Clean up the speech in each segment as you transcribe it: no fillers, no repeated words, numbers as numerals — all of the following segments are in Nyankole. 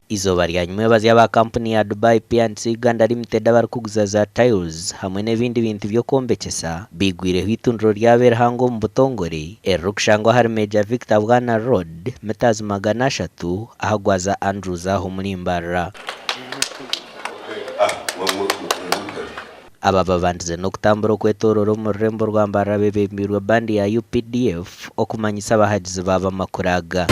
Eizooba rya nyimwebazi aba kampuni ya Dubai P&C Uganda Limited abarikuguza za tiles hamwe n'ebindi bintu by'okwombekyesa baigwireho eitundiro ryabo erihango omu butongore eririkushangwa ahari Major Victor Bwana Road, mitazi 300 aha gwaza Andrews aha omuri Mbarara. Aba babandize n'okutambura okwetooroora omu rurembo rwa Mbarara bebembeirwe bandi ya UPDF okumanyisa abahagizi baabo amakuru aga.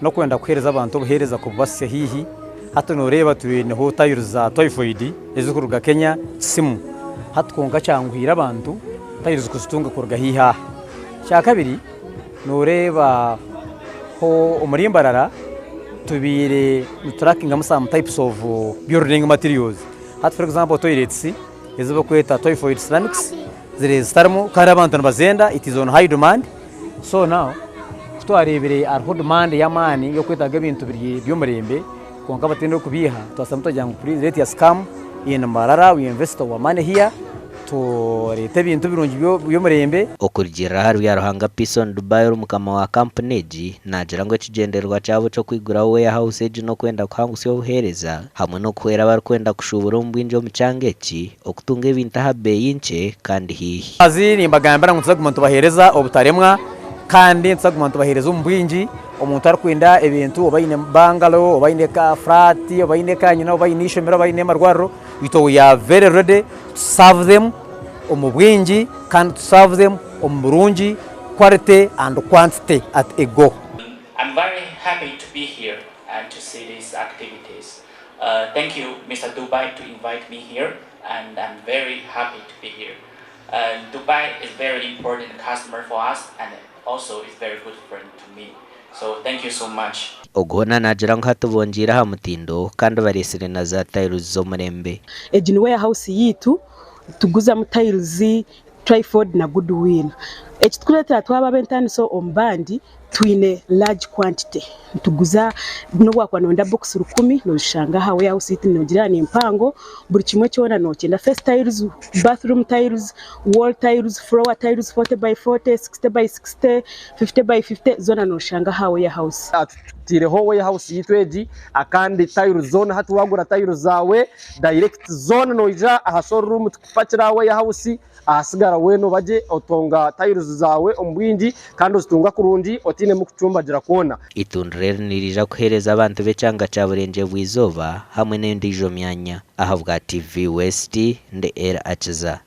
N'okwenda kuheereza abantu obuheereza kububasya haihi. Hati nooreeba twineho tiles za typhoid ezirikuruga Kenya, Kisimu. Hati kwonka kyanguhiire abantu tiles kuzitunga kuruga haihi aha. Ekyakabiri nooreeba ho omuri Mbarara tubaire niturakingamu some types of building materials. Hati for example toilets ezi barikweta typhoid ceramics ziriyo zitarimu kandi abantu nibazenda it is on high demand so now ku twareebire hariho demand y'amaani y'okwetaaga ebintu biri by'omurembe kwonka bataine kubiiha twasharamu twagira ngu please let us come in Mbarara we invest our money here tureete ebintu birungi by'omurembe. Okurugiirira ahari Byaruhanga Peason Dubai ori mukama wa kampuni egi, naagira ngu ekigyendererwa kyabo ky'okwiguraho warehouse egi n'okwenda kuhangusya obuheereza hamwe n'okuhwera abarikwenda kushuubura omu bwingi omu kyanga eki okutunga ebintu aha beeyi nkye kandi haihi. Abazi nimbagambira ngu nituza kuguma nitubaheereza obutaremwa kandi nituza kuguma nitubaheereza omu bwingi. Omuntu arikwenda ebintu oba aine bangalo, oba aine ka flat, oba aine kanyina, oba aine eishomero, oba aine amarwariro, itwe we are very ready to serve them omu bwingi kandi to serve them omu burungi, quality and quantity at a go. I'm very happy to be here and to see these activities. Thank you Mister Dubai to invite me here and I'm very happy to be here. Dubai is very important customer for us and also is very good friend to me. So thank you so much. Ogu hoona naagira ngu hati bongyeire aha mutindo kandi bareetsire na za tiles z'omurembe. Egi ni warehouse yaitu, nituguzamu tiles, Twyford na Goodwill. Ekitukureetera twaba ab'entaaniso omu bandi, twine large quantity. Nituguza n'obu waakuba nooyenda bokisi rukumi, noozishanga aha warehouse yaitu noogira ni mpango, buri kimwe kyona nookyenda. Face tiles, bathroom tiles, wall tiles, floor tiles, 40 by 40, 60 by 60, 50 by 50, zoona noozishanga aha warehouse. Tutaireho warehouse yaitu egi kandi tiles zoona hati waagura tiles zaawe direct zoona noija aha showroom tukupakire aha warehouse ahasigara weena obagye otonga tiles zaawe omu bwingi kandi ozitunga kurungi otainemu kucumbagira kwona. Eitundiro eri niriija kuheereza abantu b'ekyanga kya Burengyerwa-izooba hamwe n'endiijo myanya. Ahabwa TV West, ndi Elly Akiza.